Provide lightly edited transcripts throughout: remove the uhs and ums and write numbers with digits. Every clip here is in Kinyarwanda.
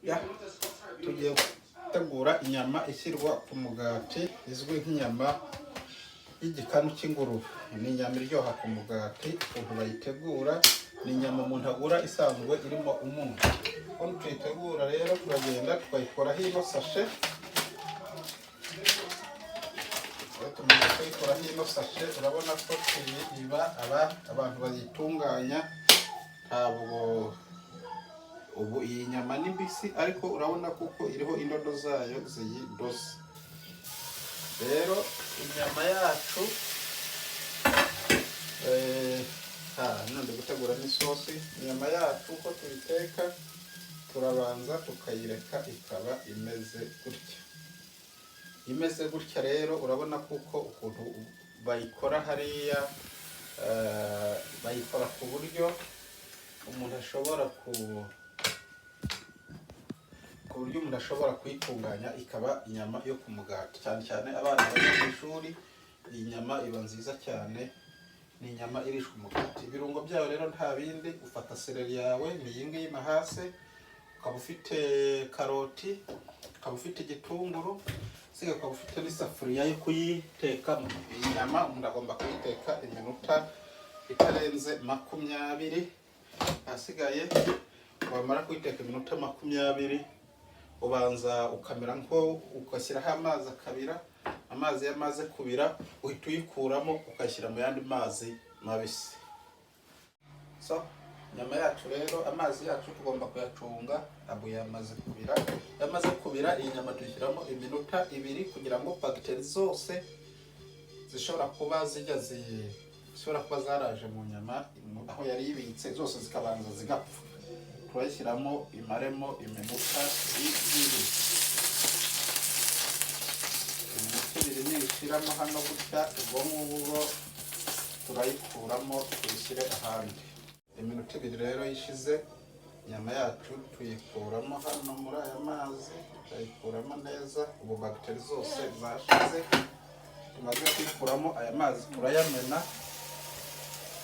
Ya, tugiye gutegura inyama ishyirwa ku mugati, izwi nk'inyama y'igikanu cy'ingurube. Ni inyama iryoha ku mugati. Ukuntu bayitegura, ni inyama umuntu agura isanzwe irimo umunyu. Ukuntu tuyitegura rero, turagenda tukayikoraho ino sashe. Iyo tumaze kuyikoraho ino sashe, urabona ko iba aba abantu bayitunganya. Ntabwo ubu iyi nyama ni mbisi, ariko urabona kuko iriho indodo zayo ziyidoze. Rero inyama yacu, hano ndi gutegura n'isosi. Inyama yacu uko tuyiteka, turabanza tukayireka ikaba imeze gutya. Imeze gutya rero, urabona kuko ukuntu bayikora hariya, bayikora ku buryo umuntu ashobora kuyitunganya ikaba inyama yo ku mugati, cyane cyane abana bajya ku ishuri. Iyi nyama iba nziza cyane, ni inyama irishwa umugati. Ibirungo byayo rero nta bindi: ufata seleri yawe, ni iyi ngiyi mahase, ukaba ufite karoti, ukaba ufite igitunguru, usigaye ukaba ufite n'isafuriya yo kuyitekamo. Iyi nyama umuntu agomba kuyiteka iminota itarenze 20. Ahasigaye wamara kuyiteka iminota 20, ubanza ukamera nko ugashyiraho amazi akabira. Amazi iyo amaze kubira, uhita uyikuramo ukayishyira mu yandi mazi mabisi. So inyama yacu rero, amazi yacu tugomba kuyacunga. Ntabwo yamaze kubira. Iyo amaze kubira, iyi nyama tuyishyiramo iminota 2 kugira ngo bagiteri zose zishobora kuba zijya zishobora kuba zaraje mu nyama aho yari ibitse zose zikabanza zigapfa. Turayishyiramo imaremo iminota 2. Iminota 2 niyishyiramo hano gutya, ubwo ngubwo turayikuramo tuyishyire ahandi. Iminota 2 rero ishize, inyama yacu tuyikuramo hano muri aya mazi, tukayikuramo neza. Ubu bagiteri zose zashize. Tumaze kuyikuramo, aya mazi turayamena.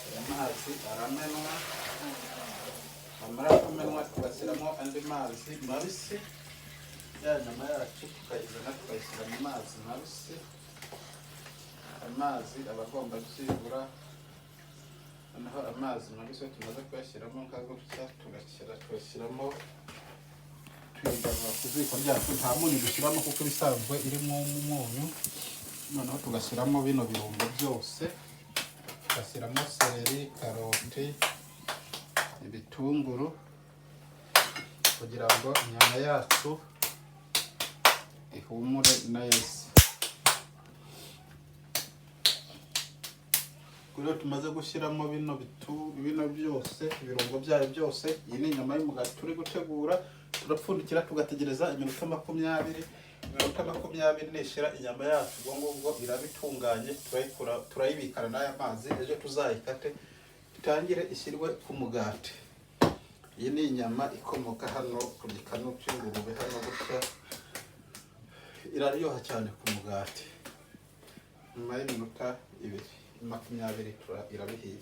Aya mazi aramenwa, amara kumenwa tugashyiramo andi mazi mabisi. Ya nyama yacu tukayizana tukayishyira mu mazi mabisi. Amazi aba agomba byibura, noneho amazi mabisi iyo tumaze kuyashyiramo nka gutya, tugashyira tugashyiramo, tuyigarura ku ziko ryacu. Nta munyu dushyiramo kuko ibisanzwe irimo umunyu. Noneho tugashyiramo bino birungo byose, tugashyiramo seleri, karoti, ibitunguru, kugira ngo inyama yacu ihumure neza. Rero tumaze gushyiramo bino byose, ibirungo byayo byose, iyi ni inyama y'umugati turi gutegura. Turapfundikira, tugategereza iminota 20. Iminota 20 nishira, inyama yacu ubwo ngubwo iraba itunganye. Turayikura, turayibikana n'aya mazi, ejo tuzayikate itangire ishyirwe ku mugati. Iyi ni inyama ikomoka hano ku gikanu cy'ingurube hano gutya, iraryoha cyane ku mugati. Nyuma y'iminota 2, 20 irabihiye.